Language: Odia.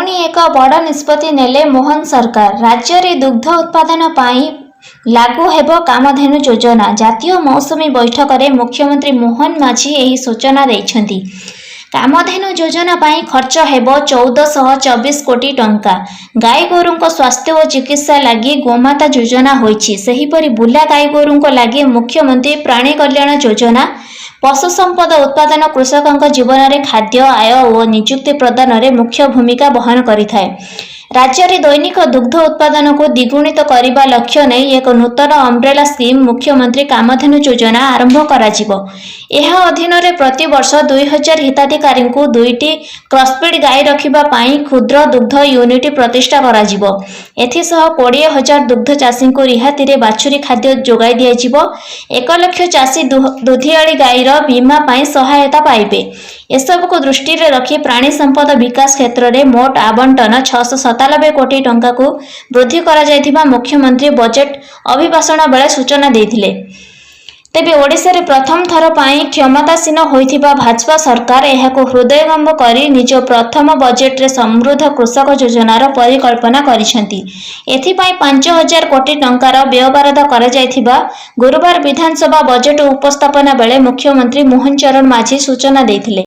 ପୁଣି ଏକ ବଡ଼ ନିଷ୍ପତ୍ତି ନେଲେ ମୋହନ ସରକାର। ରାଜ୍ୟରେ ଦୁଗ୍ଧ ଉତ୍ପାଦନ ପାଇଁ ଲାଗୁ ହେବ କାମଧେନୁ ଯୋଜନା। ଜାତୀୟ ମୌସୁମୀ ବୈଠକରେ ମୁଖ୍ୟମନ୍ତ୍ରୀ ମୋହନ ମାଝୀ ଏହି ସୂଚନା ଦେଇଛନ୍ତି। କାମଧେନୁ ଯୋଜନା ପାଇଁ ଖର୍ଚ୍ଚ ହେବ 1424 କୋଟି ଟଙ୍କା। ଗାଈଗୋରୁଙ୍କ ସ୍ୱାସ୍ଥ୍ୟ ଓ ଚିକିତ୍ସା ଲାଗି ଗୋମାତା ଯୋଜନା ହୋଇଛି। ସେହିପରି ବୁଲା ଗାଈଗୋରୁଙ୍କ ଲାଗି ମୁଖ୍ୟମନ୍ତ୍ରୀ ପ୍ରାଣୀ କଲ୍ୟାଣ ଯୋଜନା। ପଶୁ ସମ୍ପଦ ଉତ୍ପାଦନ କୃଷକଙ୍କ ଜୀବନରେ ଖାଦ୍ୟ, ଆୟ ଓ ନିଯୁକ୍ତି ପ୍ରଦାନରେ ମୁଖ୍ୟ ଭୂମିକା ବହନ କରିଥାଏ। ରାଜ୍ୟରେ ଦୈନିକ ଦୁଗ୍ଧ ଉତ୍ପାଦନକୁ ଦ୍ୱିଗୁଣିତ କରିବା ଲକ୍ଷ୍ୟ ନେଇ ଏକ ନୂତନ ଅମ୍ବ୍ରେଲା ସ୍କିମ୍ ମୁଖ୍ୟମନ୍ତ୍ରୀ କାମଧେନୁ ଯୋଜନା ଆରମ୍ଭ କରାଯିବ। ଏହା ଅଧୀନରେ ପ୍ରତିବର୍ଷ 2000 ହିତାଧିକାରୀଙ୍କୁ ଦୁଇଟି କ୍ରସବ୍ରିଡ୍ ଗାଈ ରଖିବା ପାଇଁ କ୍ଷୁଦ୍ର ଦୁଗ୍ଧ ୟୁନିଟ୍ ପ୍ରତିଷ୍ଠା କରାଯିବ। ଏଥିସହ 20,000 ଦୁଗ୍ଧ ଚାଷୀଙ୍କୁ ରିହାତିରେ ବାଛୁରୀ ଖାଦ୍ୟ ଯୋଗାଇ ଦିଆଯିବ। 1 ଲକ୍ଷ ଚାଷୀ ଦୁଧିଆଳି ଗାଈର ବୀମା ପାଇଁ ସହାୟତା ପାଇବେ। ଏସବୁକୁ ଦୃଷ୍ଟିରେ ରଖି ପ୍ରାଣୀ ସମ୍ପଦ ବିକାଶ କ୍ଷେତ୍ରରେ ମୋଟ ଆବଣ୍ଟନ 697 କୋଟି ଟଙ୍କାକୁ ବୃଦ୍ଧି କରାଯାଇଥିବା ମୁଖ୍ୟମନ୍ତ୍ରୀ ବଜେଟ୍ ଅଭିଭାଷଣ ବେଳେ ସୂଚନା ଦେଇଥିଲେ। ତେବେ ଓଡ଼ିଶାରେ ପ୍ରଥମ ଥର ପାଇଁ କ୍ଷମତାସୀନ ହୋଇଥିବା ଭାଜପା ସରକାର ଏହାକୁ ହୃଦୟଙ୍ଗମ କରି ନିଜ ପ୍ରଥମ ବଜେଟରେ ସମୃଦ୍ଧ କୃଷକ ଯୋଜନାର ପରିକଳ୍ପନା କରିଛନ୍ତି। ଏଥିପାଇଁ 5000 କୋଟି ଟଙ୍କାର ବ୍ୟୟବରାଦ କରାଯାଇଥିବା ଗୁରୁବାର ବିଧାନସଭା ବଜେଟ ଉପସ୍ଥାପନା ବେଳେ ମୁଖ୍ୟମନ୍ତ୍ରୀ ମୋହନ ଚରଣ ମାଝୀ ସୂଚନା ଦେଇଥିଲେ।